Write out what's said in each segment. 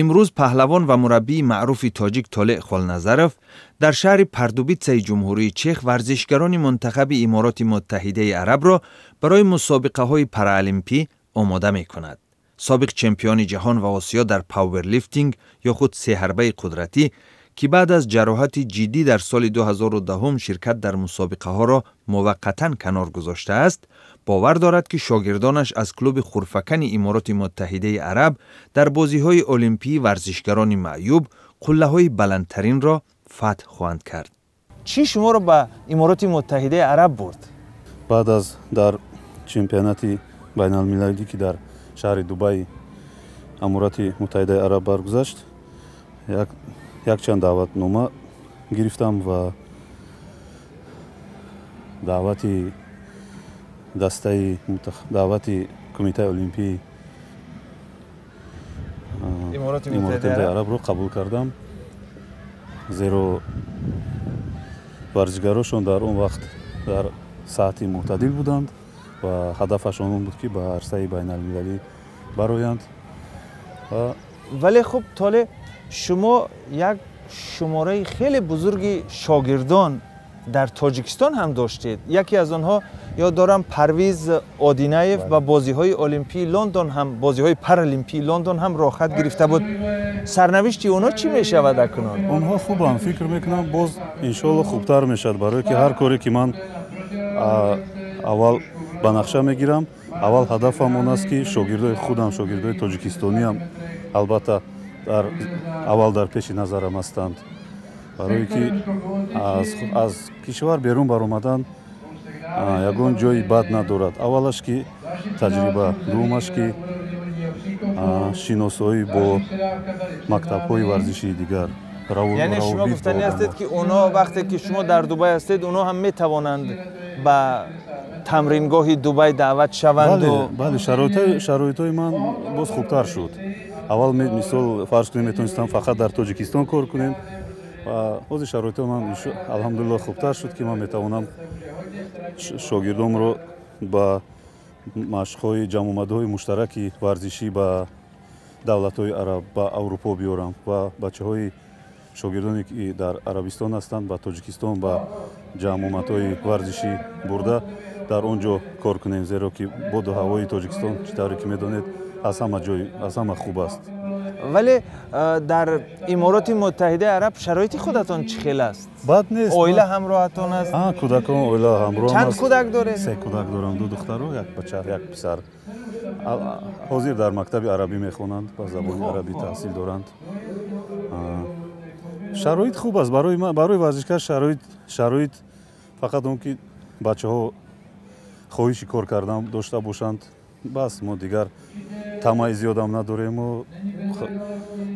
Имрӯз паҳлавон ва мураббии маъруфи тоҷик Толеъ Холназаров дар шаҳри Пардубитсаи Ҷумҳурии Чех варзишгарони мунтахаби Имороти Муттаҳидаи Арабро барои мусобиқаҳои параолимпӣ омода мекунад. Собиқ чемпиони ҷаҳон ва Осиё дар пауэрлифтинг ё худ сеҳарбаи қудратӣ, ки баъд аз ҷароҳати ҷиддӣ дар соли 2010 ширкат дар мусобиқаҳоро муваққатан канор гузоштааст, бовар дорад, ки шогирдонаш аз клуби Хурфакани Имороти Муттаҳидаи Араб дар бозиҳои олимпии варзишгарони маъюб қуллаҳои баландтаринро фатҳ хоҳанд кард. Чӣ шуморо ба Имороти Муттаҳидаи Араб бурд? Баъд аз дар чемпионати байналмилалӣ, ки дар шаҳри Дубай, Аморати Муттаҳидаи Араб баргузашт, якчанд даъватнома гирифтам ва даъвати дастаи, даъвати Кумитаи Олимпии Имороти Муттаҳидаи Арабро қабул кардам, зеро варзишгарошон дар он вақт дар сатҳи мӯътадил буданд ва ҳадафашон он буд, ки ба арсаи байналмилалӣ бароянд. Вале хуб, Толеъ, шумо як шумораи хеле бузурги шогирдон дар Тоҷикистон ҳам доштед. Яке аз онҳо, ёд дорам, Парвиз Одинаев ба бозиҳои Олимпии Лондон ҳам, бозиҳои Паралимпии Лондон ҳам роҳхат гирифта буд. Сарнавишти онҳо чӣ мешавад акнун? Онҳо хубанд, фикр мекунам, боз иншоалло хубтар мешавад, барое ки ҳар коре ки ман аввал ба нақша мегирам, аввал ҳадафам он аст, ки шогирдои худам, шогирдои тоҷикистониам, албатта, дар аввал дар пеши назарам ҳастанд, барое ки аз кишвар берун баромадан ягон ҷои бад надорад. Аввалаш ки таҷриба, дуввумаш ки шиносоӣ бо мактабҳои варзишии дигар. Яъне шумо гуфтанӣ ҳастед, ки онҳо вақте ки шумо дар Дубай ҳастед, онҳо ҳам метавонанд ба тамрингоҳи Дубай даъват шаванду? Бале, шароитҳои ман боз хубтар шуд. Аввал, мисол, фарз кунем, метавонистам фақат дар Тоҷикистон кор кунем ва ҳозир шароитҳои ман, алҳамдулилло, хубтар шуд, ки ман метавонам шогирдонро ба машқҳои ҷамъомадҳои муштараки варзишӣ ба давлатҳои араб, ба Аврупо биёрам ва бачаҳои шогирдоне, ки дар Арабистон ҳастанд, ба Тоҷикистон ба ҷамъомадҳои варзишӣ бурда, дар он ҷо кор кунем, зеро ки боду ҳавои Тоҷикистон, чӣ тавре ки медонед, аз ҳама ҷой, аз ҳама хуб аст. Вале дар Имороти Муттаҳидаи Араб шароити худатон чӣ хел аст? Бад нест. Оила ҳамроҳатон аст? Кӯдакон, оила ҳамроҳам. Чанд кӯдак доред? Се кӯдак дорам: ду духтару як бача, як писар. Ҳозир дар мактаби арабӣ мехонанд, ба забони арабӣ таҳсил доранд. Шароит хуб аст барои варзишкар. Шароит фақат он ки бачаҳо хоҳиши кор кардан дошта бошанд, бас. Мо дигар тамаъи зиёдам надорему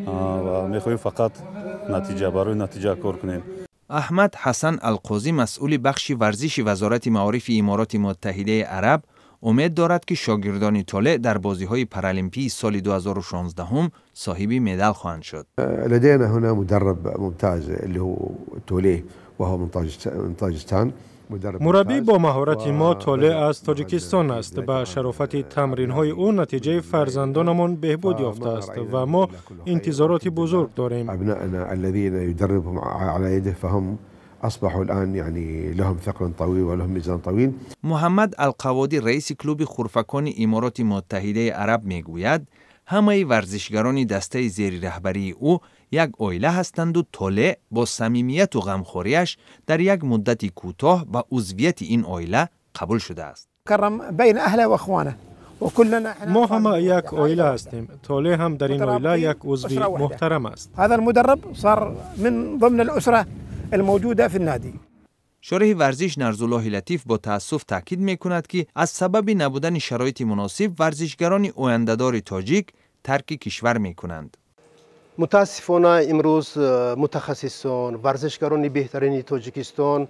ва мехоҳем фақат натиҷа, барои натиҷа кор кунем. Аҳмад Ҳасан Алқозӣ, масъули бахши варзиши Вазорати маорифи Имороти Муттаҳидаи Араб, умед дорад, ки шогирдони Толеъ дар бозиҳои паралимпии соли 2016 соҳиби медал хоҳанд шуд. لدينا هنا مدرب ممتاز اللي هو توليه وهو من طاجستان. Мураббӣ бо маҳорати мо Толеъ аз Тоҷикистон аст. Ба шарофати тамринҳои ӯ натиҷаи фарзандонамон беҳбуд ёфтааст ва мо интизороти бузург дорем. أبنائنا الذين يدربهم على يده فهم أصبحوا الآن يعني لهم ثقل طويل ولهم ميزان طويل. Муҳаммад Алқаводӣ, раиси клуби Хурфакони Имороти Муттаҳидаи Араб, мегӯяд, ҳамаи варзишгарони дастаи зери раҳбарии ӯ як оила ҳастанду Толеъ бо самимияту ғамхориаш дар як муддати кӯтоҳ ба узвияти ин оила қабул шудааст. بين أهله وإخوانه. Мо ҳама як оила ҳастем. Толеъ ҳам дар ин оила як узви муҳтарам аст. هذا المدرب صار من ضمن الأسرة الموجودة في النادي. Шореҳи варзиш Нарзуллоҳи Латиф бо таассуф таъкид мекунад, ки аз сабаби набудани шароити муносиб варзишгарони ояндадори тоҷик тарки кишвар мекунанд. Мутаассифона, имрӯз мутахассисон, варзишгарони беҳтарини Тоҷикистон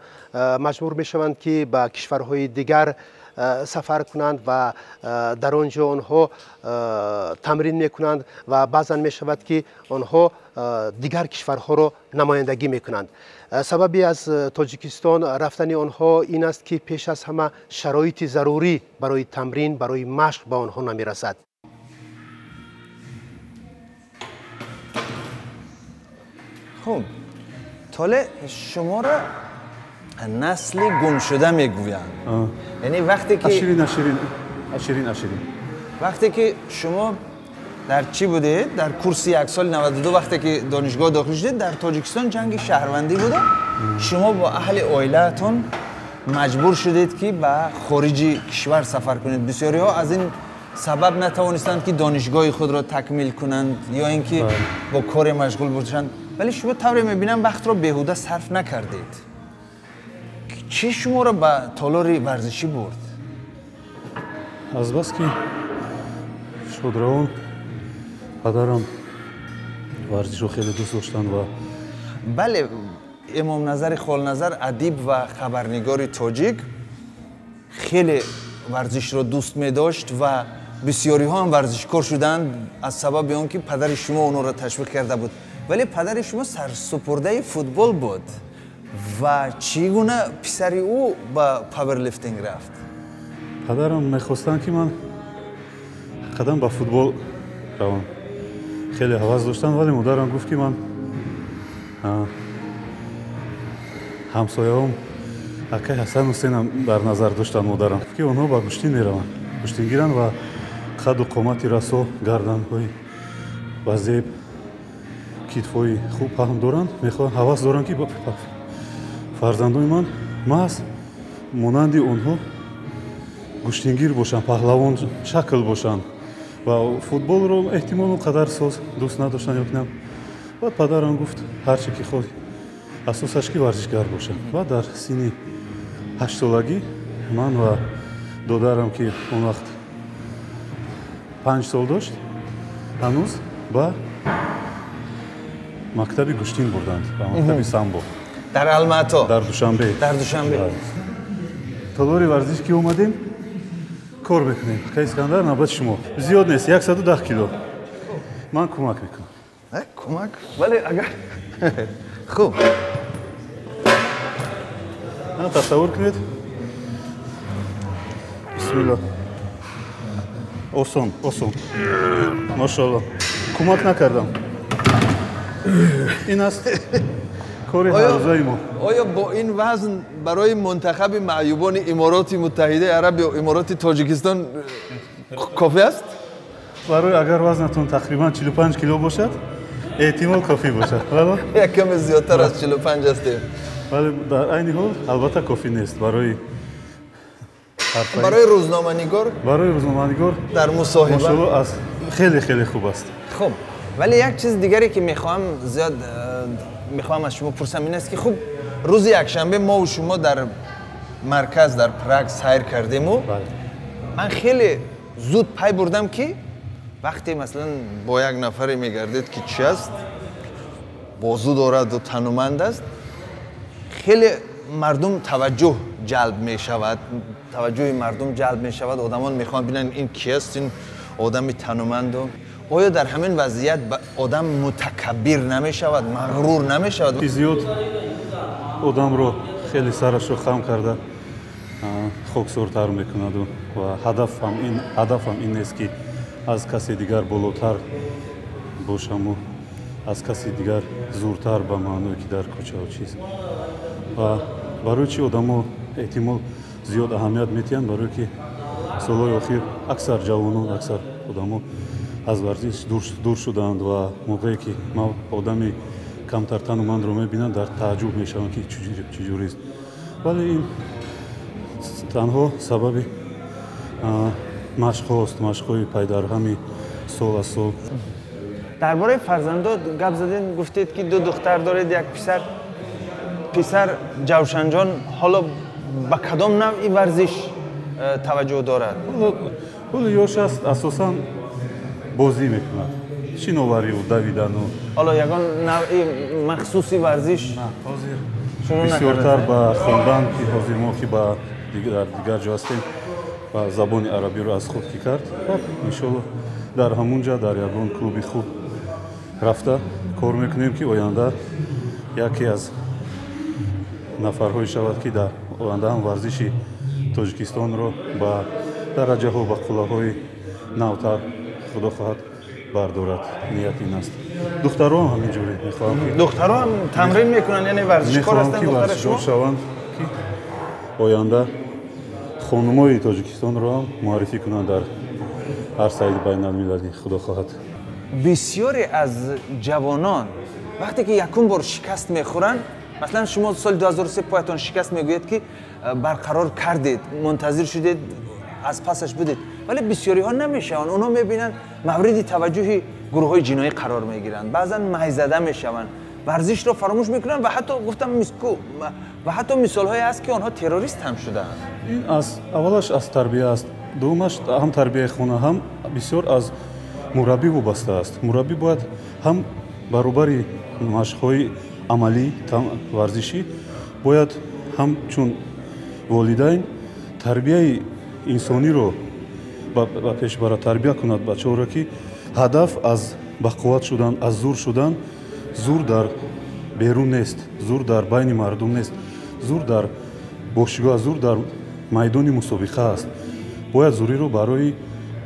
маҷбур мешаванд, ки ба кишварҳои дигар сафар кунанд ва дар он ҷо онҳо тамрин мекунанд ва баъзан мешавад, ки онҳо дигар кишварҳоро намояндагӣ мекунанд. Сабаби аз Тоҷикистон рафтани онҳо ин аст, ки пеш аз ҳама шароити зарурӣ барои тамрин, барои машқ ба онҳо намерасад. Хуб, Толеъ, шуморо насли гумшуда мегӯянд. Яъне вақте ки аширин, аширин, аширин, аширин. Вақте ки шумо дар чӣ будед, дар курси як соли 92, вақте ки донишгоҳ дохил шудед, дар Тоҷикистон ҷанги шаҳрвандӣ буда, шумо бо аҳли оилаатон маҷбур шудед, ки ба хориҷи кишвар сафар кунед. Бисёриҳо аз ин сабаб натавонистанд, ки донишгоҳи худро такмил кунанд ё ин ки бо коре машғул бошанд, вале шумо, тавре мебинам, вақтро беҳуда сарф накардед. Чӣ шуморо ба толори варзишӣ бурд? Азбаски шодравон падарам варзишро хеле дӯст доштанд ва Бале, Эмомназари Холназар, адиб ва хабарнигори тоҷик, хеле варзишро дӯст медошт ва бисёриҳо ҳам варзишкор шуданд аз сабаби он ки падари шумо онҳоро ташвиқ карда буд. Вале падари шумо сарсупурдаи футбол буд ва чӣ гуна писари ӯ ба паверлифтинг рафт? Падарам мехостанд, ки ман қадам ба футбол равам, хеле ҳавас доштанд, вале модарам гуфт, ки ман ҳамсояҳом, акай Ҳасан Ҳусейнам дар назар доштанд модарам, ки онҳо ба гӯштин мераванд, гӯштингиранд ва қаду қомати расо, гарданҳои ба зеб, китфҳои хуб паҳн доранд. Мехоҳанд, ҳавас доранд, ки фарзандони ман маҳз монанди онҳо гӯштингир бошанд, паҳлавон шакл бошанд, ва футболро эҳтимол он қадар соз дӯст надоштанд ё на. Баъд падарам гуфт: ҳарче ки хоҳӣ, асосаш ки варзишгар бошанд. Ва дар синни 8-солагӣ ман ва додарам, ки он вақт 5 сол дошт ҳанӯз, ба мактаби гӯштин бурданд, ба мактаби самбо. Дар Алмато? Дар Душанбе. Дар Душанбе. Толори варзиш ки омадем, кор мекунем. Акай Искандар, навбати шумо. Зиёд нест, 110 кило. Ман кӯмак мекунам. Кӯмак, вале агар хуб. Тасаввур кунед, бисмилла, осон, осон, машоалло, кӯмак накардам. Ин аст кори ҳаррӯзаи мо. Оё бо ин вазн барои мунтахаби маъюбони Имороти Муттаҳидаи Араб ё Имороти Тоҷикистон кофӣ аст? Барои агар вазнатон тақрибан 45 кило бошад, эҳтимол кофӣ бошад. Як каме зиёдтар аз 45 ҳастем. Вале дар айни ҳол албатта кофӣ нест барои Барои рӯзноманигор. Барои рӯзноманигор. Дар мусоҳиба. Аз хеле хеле хуб аст. Хуб, вале як чиз дигаре, ки мехоҳам зиёд мехоҳам аз шумо пурсам, ин аст, ки хуб, рӯзи якшанбе мову шумо дар марказ, дар Праг сайр кардему ман хеле зуд пай бурдам, ки вақте, масалан, бо як нафаре мегардед, ки чи аст, бозу дораду тануманд аст, хеле мардум таваҷҷӯҳ ҷалб мешавад, таваҷҷӯҳи мардум ҷалб мешавад. Одамон мехоҳанд бинанд, ин ки аст, ин одами тануманду. Оё дар ҳамин вазъият одам мутакаббир намешавад, мағрур намешавад? Зиёд одамро хеле сарашро хам карда хоксортар мекунаду ва ҳадафам ин нест, ки аз касе дигар болотар бошаму аз касе дигар зуртар, ба маъное ки дар кӯчао чиз. Ва барои чӣ одамо эҳтимол зиёд аҳамият медиҳанд? Барое ки солҳои охир аксар ҷавонон, аксар одамо аз варзиш дур шуданд ва موقعе ки одами камтар танумандро мебинанд, дар тааҷҷуб мешаванд, ки чӣ ҷурист. Вале ин танҳо сабаби машқҳост, машқҳои пайдарҳами сол аз сол. Дар бораи фарзандо гап задем, гуфтед, ки ду духтар доред, як писар. Писар Ҷавшанҷон ҳоло ба кадом навъи варзиш таваҷҷӯҳ дорад? Ҳоло ёш аст, асосан бозӣ мекунад, шиновариву давидану. Ҳоло ягон навъи махсуси варзиш? Ҳозир бисёртар ба хондан, ки ҳозир мо ки ба дар дигар ҷо ҳастем ва забони арабиро аз худ ки кард, иншолло, дар ҳамун ҷа дар ягон клуби хуб рафта кор мекунем, ки оянда яке аз нафарҳое шавад, ки дар оянда ҳам варзиши Тоҷикистонро ба дараҷаҳо, ба қуллаҳои навтар, худо хоҳад, бардорад. Ният ин аст. Духтарон ҳамин ҷури мехоҳам ки духтарон тамрин мекунанд, яъне варзишкор ҳастанд. Ки варзишкор шаванд, ки оянда хонумои Тоҷикистонро ҳам муаррифӣ кунанд дар арсаи байналмилалӣ, худо хоҳад. Бисёре аз ҷавонон вақте ки якум бор шикаст мехӯранд, масалан шумо соли 2003 поятон шикаст, мегӯед ки барқарор кардед, мунтазир шудед, аз пасаш будед, вале бисёриҳо намешаванд. Онҳо мебинанд, мавриди таваҷҷӯҳи гурӯҳҳои ҷиноӣ қарор мегиранд, баъзан майзада мешаванд, варзишро фаромӯш мекунанд ва ҳатто гуфтам ва ҳатто мисолҳое ҳаст ки онҳо террорист ҳам шудаанд. Ин аз аввалаш аз тарбия аст, дуввумаш ҳам тарбияи хона, ҳам бисёр аз мураббӣ вобаста аст. Мураббӣ бояд ҳам баробари машқҳои амалӣ варзишӣ бояд ҳам чун волидайн тарбияи инсониро ба пеш барад, тарбия кунад бачаҳоро, ки ҳадаф аз бақувват шудан, аз зур шудан, зур дар берун нест, зур дар байни мардум нест, зур дар бошгоҳ, зур дар майдони мусобиқа аст. Бояд зуриро барои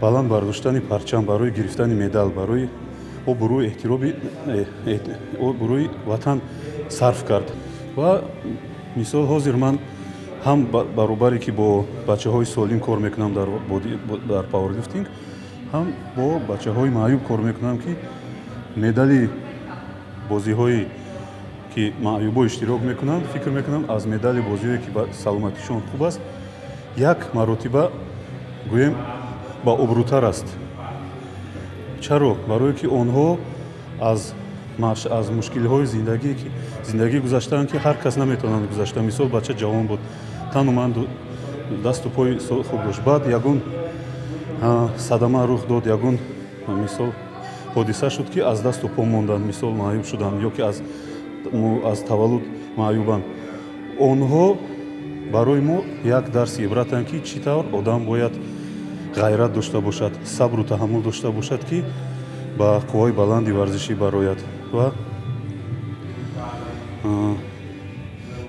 баланд бардоштани парчам, барои гирифтани медал, барои обрӯи эҳтироми обрӯи ватан сарф кард. Ва мисол ҳозир ман ҳам баробаре ки бо бачаҳои солим кор мекунам дар пауэрлифтинг, ҳам бо бачаҳои маъюб кор мекунам, ки медали бозиҳое ки маъюбо иштирок мекунанд, фикр мекунам, аз медали бозиҳое ки саломатишон хуб аст, як маротиба гӯем ба обрӯтар аст. Чаро? Барое ки онҳо аз мушкилиҳои зиндагӣ гузаштаанд, ки ҳар кас наметавонад гузашта. Мисол, бача ҷавон буд, тану ман дасту пои хуб дошт, баъд ягон садама рух дод, ягон мисол ҳодиса шуд, ки аз дасту по монданд, мисол маъюб шуданд ё ки аз таваллуд маъюбанд. Онҳо барои мо як дарси ибратанд, ки чӣ тавр одам бояд ғайрат дошта бошад, сабру таҳаммул дошта бошад, ки ба қувваи баланди варзишӣ барояд. Ва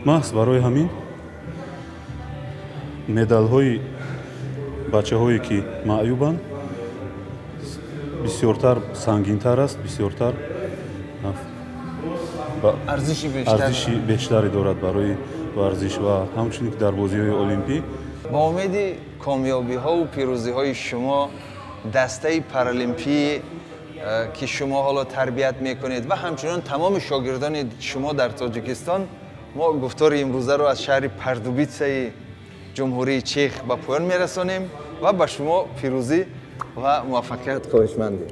маҳз барои ҳамин медалҳои бачаҳое ки маъюбанд бисёртар сангинтар аст, бисёртар арзиши бештаре дорад барои варзиш ва ҳамчунин дар бозиҳои олимпӣ. Ба умеди комёбиҳову пирӯзиҳои шумо, дастаи паралимпӣ ки шумо ҳоло тарбият мекунед ва ҳамчунин тамоми шогирдони шумо дар Тоҷикистон, мо гуфтори имрӯзаро аз шаҳри Пардубитсаи Ҷумҳурии Чех ба поён мерасонем ва ба шумо пирӯзӣ ва муваффақият хоҳишмандем.